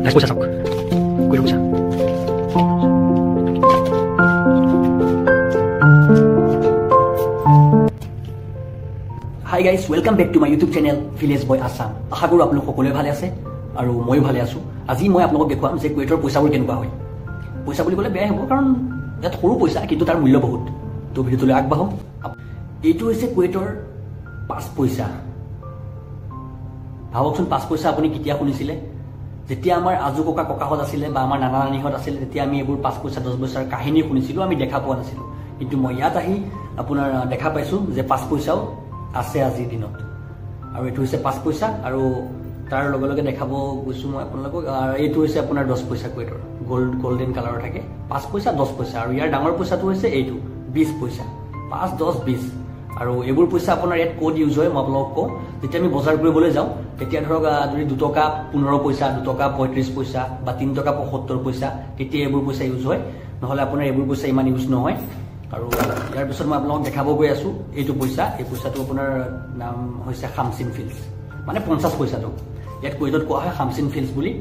পইচা চাওক, কুৱেটৰ পইচা। Hi guys, welcome back to my YouTube channel Village Boy Assam. আশা কৰোঁ আপোনালোক সকলোৱে ভালে আছে আৰু ময়ো ভালে আছোঁ। আজি মই আপোনালোকক দেখুৱাম যে কুৱেটৰ পইচাবোৰ কেনেকুৱা হয়। পইচা বুলি ক'লে বেয়াই হ'ব, কাৰণ ইয়াত সৰু পইচা কিন্তু তাৰ মূল্য বহুত। তো ভিডিঅ'টোলৈ আগবাঢ়ো। এইটো হৈছে কুৱেটৰ 5 পইচা। ভাবকচোন, 5 পইচা আপুনি কেতিয়া শুনিছিলে? যেতিয়া আমাৰ আজু ককা ককাহঁত আছিলে বা আমাৰ নানা নানীহঁত আছিলে, তেতিয়া আমি এইবোৰ 5 পইচা 10 পইচাৰ কাহিনী শুনিছিলোঁ, আমি দেখা পোৱা নাছিলোঁ। কিন্তু মই ইয়াত আহি আপোনাৰ দেখা পাইছোঁ যে 5 পইচাও আছে আজিৰ দিনত। আৰু এইটো হৈছে 5 পইচা। আৰু তাৰ লগে লগে দেখাব গৈছোঁ মই আপোনালোকক, এইটো হৈছে আপোনাৰ 10 পইচা কুৱেটৰ, গল্ডেন কালাৰৰ থাকে। 5 পইচা, 10 পইচা। আৰু ইয়াৰ ডাঙৰ পইচাটো হৈছে এইটো 20 পইচা। 5, 10, 20। আৰু এইবোৰ পইচা আপোনাৰ ইয়াত ক'ত ইউজ হয় মই আপোনালোকক কওঁ। যেতিয়া আমি বজাৰ কৰিবলৈ যাওঁ, তেতিয়া ধৰক যদি 2 টকা 15 পইচা, 2 টকা 35 পইচা বা 3 টকা 75 পইচা, তেতিয়া এইবোৰ পইচা ইউজ হয়। নহ'লে আপোনাৰ এইবোৰ পইচা ইমান ইউজ নহয়। আৰু ইয়াৰ পিছত মই আপোনালোকক দেখাব গৈ আছোঁ এইটো পইচা। এই পইচাটো আপোনাৰ নাম হৈছে খামচিন ফিল্ডছ, মানে 50 পইচাটো। ইয়াত কুৱেটত কোৱা হয় খামচিন ফিল্ডছ বুলি।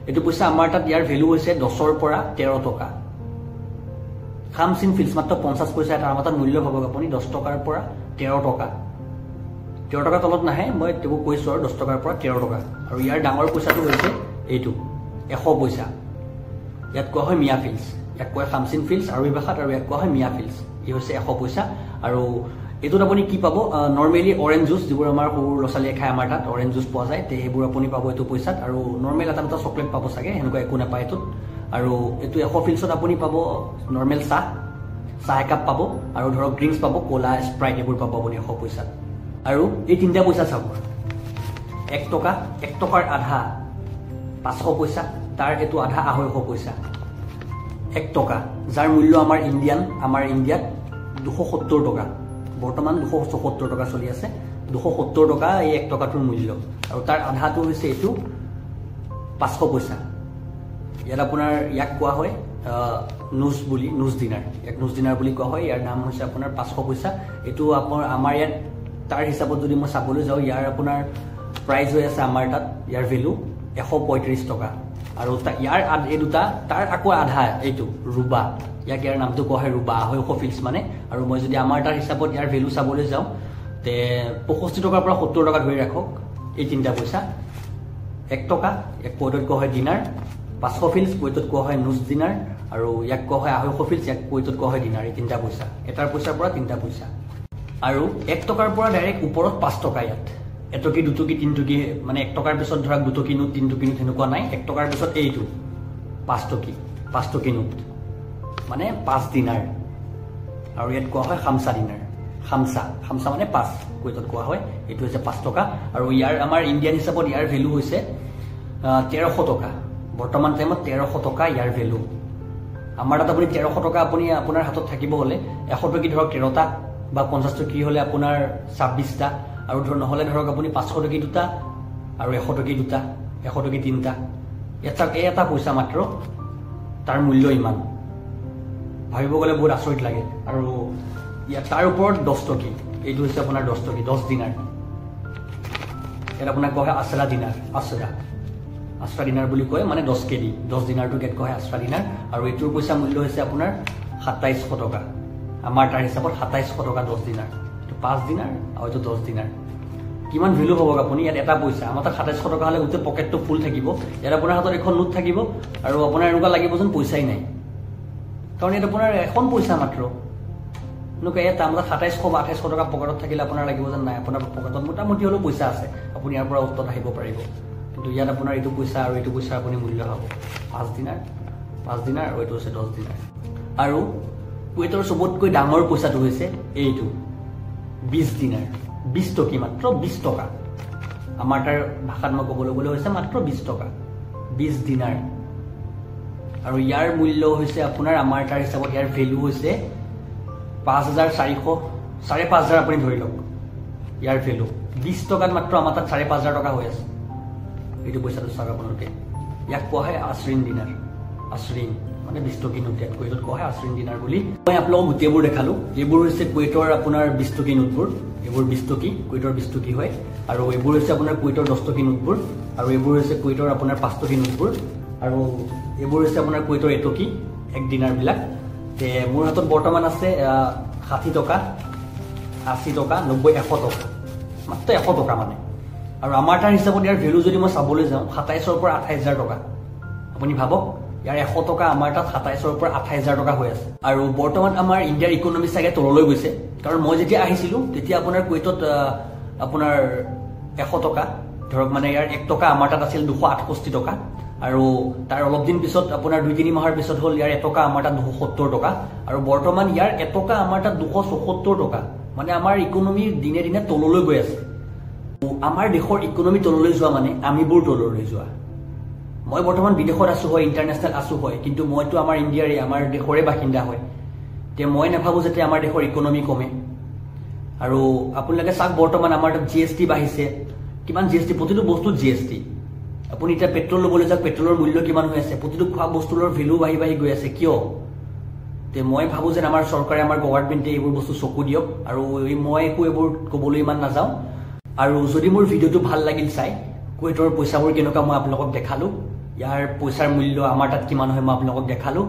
এইটো পইচা আমাৰ তাত ইয়াৰ ভেলু হৈছে 10ৰ পৰা 13 টকা। খামচিন ফিল্ডছ মাত্ৰ 50 পইচা এটা আমাৰ তাত মূল্য ভাবক আপুনি, 10 টকাৰ পৰা 13 টকা। 13 টকাৰ তলত নাহে, মই তেওঁক কৈছোঁ আৰু 10 টকাৰ পৰা 13 টকা। আৰু ইয়াৰ ডাঙৰ পইচাটো হৈছে এইটো 100 পইচা। ইয়াত কোৱা হয় মিয়া ফিল্ডছ, ইয়াক কোৱা খামচিন ফিল্ডছ আৰবী ভাষাত, আৰু ইয়াক কোৱা হয় মিয়া ফিল্ডছ। ই হৈছে 100 পইচা। আৰু এইটোত আপুনি কি পাব? নৰ্মেলি অৰেঞ্জ জুচ, যিবোৰ আমাৰ সৰু ল'ৰা ছোৱালীয়ে খায়, আমাৰ তাত অৰেঞ্জ জুচ পোৱা যায়, তে সেইবোৰ আপুনি পাব এইটো পইচাত। আৰু নৰ্মেল এটা দুটা চকলেট পাব চাগে, সেনেকুৱা একো নাপায় এইটোত। আৰু এইটো 100 ফিল্ডছত আপুনি পাব নৰ্মেল চাহ একাপ পাব, আৰু ধৰক ড্ৰিংকছ পাব, ক'লা, স্প্ৰাইট এইবোৰ পাব আপুনি 100 পইচাত। আৰু এই তিনিটা পইচা চাওক, 1 টকা, 1 টকাৰ আধা 500 পইচা, তাৰ এইটো আধা 250 পইচা। 1 টকা যাৰ মূল্য আমাৰ ইণ্ডিয়াত 270 টকা, বৰ্তমান 274 টকা চলি আছে। 270 টকা এই 1 টকাটোৰ মূল্য। আৰু তাৰ আধাটো হৈছে এইটো 500 পইচা। ইয়াত আপোনাৰ ইয়াক কোৱা হয় নোজ বুলি, নোজ ডিনাৰ, ইয়াক নোজ ডিনাৰ বুলি কোৱা হয়। ইয়াৰ নাম হৈছে আপোনাৰ 500 পইচা। এইটো আপোনাৰ আমাৰ ইয়াত তাৰ হিচাপত যদি মই চাবলৈ যাওঁ, ইয়াৰ আপোনাৰ প্ৰাইচ হৈ আছে আমাৰ তাত ইয়াৰ ভেলু 135 টকা। আৰু ইয়াৰ এই দুটা তাৰ আকৌ আধা এইটো ৰুবা, ইয়াক ইয়াৰ নামটো কোৱা হয় ৰুবা, 250 ফিল্ডছ মানে। আৰু মই যদি আমাৰ তাৰ হিচাপত ইয়াৰ ভেলু চাবলৈ যাওঁ, তে 65 টকাৰ পৰা 70 টকা ধৰি ৰাখক এই তিনিটা পইচা। 1 টকা ইয়াক কুৱেটত কোৱা হয় ডিনাৰ, 500 ফিল্ডছ কুৱেটত কোৱা হয় নোজ ডিনাৰ, আৰু ইয়াক কোৱা হয় 250 ফিল্ডছ, ইয়াক কুৱেটত কোৱা হয় ডিনাৰ। এই তিনিটা পইচা, এটাৰ পইচাৰ পৰা তিনিটা পইচা। আৰু 1 টকাৰ পৰা ডাইৰেক্ট ওপৰত 5 টকা। ইয়াত 1 টকি, 2 টকি, 3 টকি, মানে 1 টকাৰ পিছত ধৰক 2 টকি নোট, 3 টকি নোট সেনেকুৱা নাই। 1 টকাৰ পিছত এইটো 5 টকি, 5 টকি নোট মানে 5 ডিনাৰ। আৰু ইয়াত কোৱা হয় খামচা ডিনাৰ, খামচা, খামচা মানে 5 কুৱেটত কোৱা হয়। এইটো হৈছে 5 টকা। আৰু ইয়াৰ আমাৰ ইণ্ডিয়ান হিচাপত ইয়াৰ ভেলু হৈছে 1300 টকা। বৰ্তমান টাইমত 1300 টকা ইয়াৰ ভেলু। আমাৰ তাত আপুনি 1300 টকা আপুনি আপোনাৰ হাতত থাকিব হ'লে 100 টকি ধৰক 13টা বা 50 টকি হ'লে আপোনাৰ 26টা, আৰু ধৰ নহ'লে ধৰক আপুনি 500 টকি দুটা আৰু 100 টকি দুটা, 100 টকি তিনিটা। ইয়াত চাওক, এই এটা পইচা মাত্ৰ তাৰ মূল্য ইমান, ভাবিব গ'লে বহুত আচৰিত লাগে। আৰু ইয়াত তাৰ ওপৰত 10 টকি, এইটো হৈছে আপোনাৰ 10 টকি, 10 ডিনাৰ। ইয়াত আপোনাক কোৱা হয় আছৰা ডিনাৰ, আছৰা ডিনাৰ বুলি কয়, মানে 10 কেজি, 10 ডিনাৰটোক ইয়াত কোৱা হয় আছৰা ডিনাৰ। আৰু এইটোৰ পইচা মূল্য হৈছে আপোনাৰ 2700 টকা। আমাৰ তাৰ হিচাপত 2700 টকা 10 ডিনাৰ। এইটো 5 ডিনাৰ আৰু এইটো 10 ডিনাৰ। কিমান ভেলু হ'ব আপুনি ইয়াত এটা পইচা। আমাৰ তাত 2700 টকা হ'লে গোটেই পকেটটো ফুল থাকিব। ইয়াত আপোনাৰ হাতত এখন নোট থাকিব আৰু আপোনাৰ এনেকুৱা লাগিব যেন পইচাই নাই, কাৰণ ইয়াত আপোনাৰ এখন পইচা মাত্ৰ। এনেকুৱা ইয়াত আমাৰ 2700 বা 2800 টকা পকেটত থাকিলে আপোনাৰ লাগিব যেন নাই, আপোনাৰ পকেটত মোটামুটি হ'লেও পইচা আছে, আপুনি ইয়াৰ পৰা উত্তৰত আহিব পাৰিব। কিন্তু ইয়াত আপোনাৰ এইটো পইচা আৰু এইটো পইচা আপুনি মূল্য হ'ব 5 ডিনাৰ, 5 ডিনাৰ আৰু এইটো হৈছে 10 ডিনাৰ। আৰু কুৱেটৰ চবতকৈ ডাঙৰ পইচাটো হৈছে এইটো 20 ডিনাৰ, 20 টকি, মাত্ৰ 20 টকা। আমাৰ তাৰ ভাষাত মই ক'বলৈ গ'লে হৈছে মাত্ৰ 20 টকা, 20 ডিনাৰ। আৰু ইয়াৰ মূল্য হৈছে আপোনাৰ আমাৰ তাৰ হিচাপত ইয়াৰ ভেলু হৈছে 5400, 5500 আপুনি ধৰি লওক ইয়াৰ ভেলু। 20 টকাত মাত্ৰ আমাৰ তাত 5500 টকা হৈ আছে। এইটো পইচাটো চাওক আপোনালোকে, ইয়াক কোৱা হয় আছৰিন ডিনাৰ, আছৰিন মানে 20 টকি নোট, ইয়াত কুৱেটত কোৱা হয় আছৰিন ডিনাৰ বুলি। মই আপোনালোকক গোটেইবোৰ দেখালোঁ। এইবোৰ হৈছে কুৱেটৰ আপোনাৰ 20 টকি নোটবোৰ, এইবোৰ 20 টকি, কুৱেটৰ 20 টকি হয়। আৰু এইবোৰ হৈছে আপোনাৰ কুৱেইটৰ 10 টকী নোটবোৰ, আৰু এইবোৰ হৈছে কুৱেইটৰ আপোনাৰ 5 টকী নোটবোৰ, আৰু এইবোৰ হৈছে আপোনাৰ কুৱেইটৰ এটকী এক দিনাৰবিলাক। তে মোৰ হাতত বৰ্তমান আছে 60 টকা, 80 টকা, 90, 100 টকা, মাত্ৰ 100 টকা মানে। আৰু আমাৰ তাৰ হিচাপত ইয়াৰ ভেলু যদি মই চাবলৈ যাওঁ 27ৰ পৰা 28 হাজাৰ টকা। আপুনি ভাবক, ইয়াৰ 100 টকা আমাৰ তাত 27ৰ পৰা 28 হাজাৰ টকা হৈ আছে। আৰু বৰ্তমান আমাৰ ইণ্ডিয়াৰ ইকনমি চাগে তললৈ গৈছে, কাৰণ মই যেতিয়া আহিছিলোঁ তেতিয়া আপোনাৰ কুৱেইটত আপোনাৰ 100 টকা ধৰক, মানে ইয়াৰ 1 টকা আমাৰ তাত আছিল 268 টকা। আৰু তাৰ অলপ দিন পিছত আপোনাৰ 2-3 মাহৰ পিছত হ'ল ইয়াৰ 1 টকা আমাৰ তাত 270 টকা, আৰু বৰ্তমান ইয়াৰ 1 টকা আমাৰ তাত 274 টকা। মানে আমাৰ ইকনমি দিনে দিনে তললৈ গৈ আছে। আমাৰ দেশৰ ইকনমি তললৈ যোৱা মানে আমিবোৰ তললৈ যোৱা। মই বৰ্তমান বিদেশত আছো হয়, ইণ্টাৰনেশ্যনেল আছো হয়, কিন্তু মইতো আমাৰ ইণ্ডিয়াৰে, আমাৰ দেশৰে বাসিন্দা হয়। তে মই নাভাবোঁ যাতে আমাৰ দেশৰ ইকনমি কমে। আৰু আপোনালোকে চাওক, বৰ্তমান আমাৰ তাত GST বাঢ়িছে, কিমান GST, প্ৰতিটো বস্তুত GST। আপুনি এতিয়া পেট্ৰল ল'বলৈ যাওক, পেট্ৰলৰ মূল্য কিমান হৈ আছে, প্ৰতিটো খোৱা বস্তুৰ ভেলু বাঢ়ি বাঢ়ি গৈ আছে, কিয়? তে মই ভাবোঁ যেন আমাৰ চৰকাৰে, আমাৰ গভৰ্ণমেণ্টে এইবোৰ বস্তু চকু দিয়ক। আৰু মই একো এইবোৰ ক'বলৈ ইমান নাযাওঁ। আৰু যদি মোৰ ভিডিঅ'টো ভাল লাগিল চাই, কুৱেইটৰ পইচাবোৰ কেনেকুৱা মই আপোনালোকক দেখালোঁ, ইয়াৰ পইচাৰ মূল্য আমাৰ তাত কিমান হয় মই আপোনালোকক দেখালোঁ।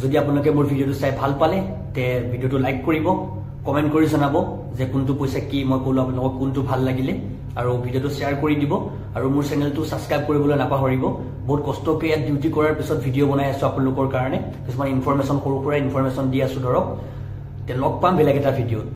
যদি আপোনালোকে মোৰ ভিডিঅ'টো চাই ভাল পালে তে ভিডিঅ'টো লাইক কৰিব, কমেণ্ট কৰি জনাব যে কোনটো পইচা কি মই ক'লোঁ আপোনালোকক, কোনটো ভাল লাগিলে, আৰু ভিডিঅ'টো শ্বেয়াৰ কৰি দিব। আৰু মোৰ চেনেলটো ছাবস্ক্ৰাইব কৰিবলৈ নাপাহৰিব। বহুত কষ্টকৈ ইয়াত ডিউটি কৰাৰ পিছত ভিডিঅ' বনাই আছোঁ আপোনালোকৰ কাৰণে, কিছুমান ইনফৰমেশ্যন, সৰু সুৰা ইনফৰমেশ্যন দি আছোঁ ধৰক। তে লগ পাম বেলেগ এটা ভিডিঅ'ত।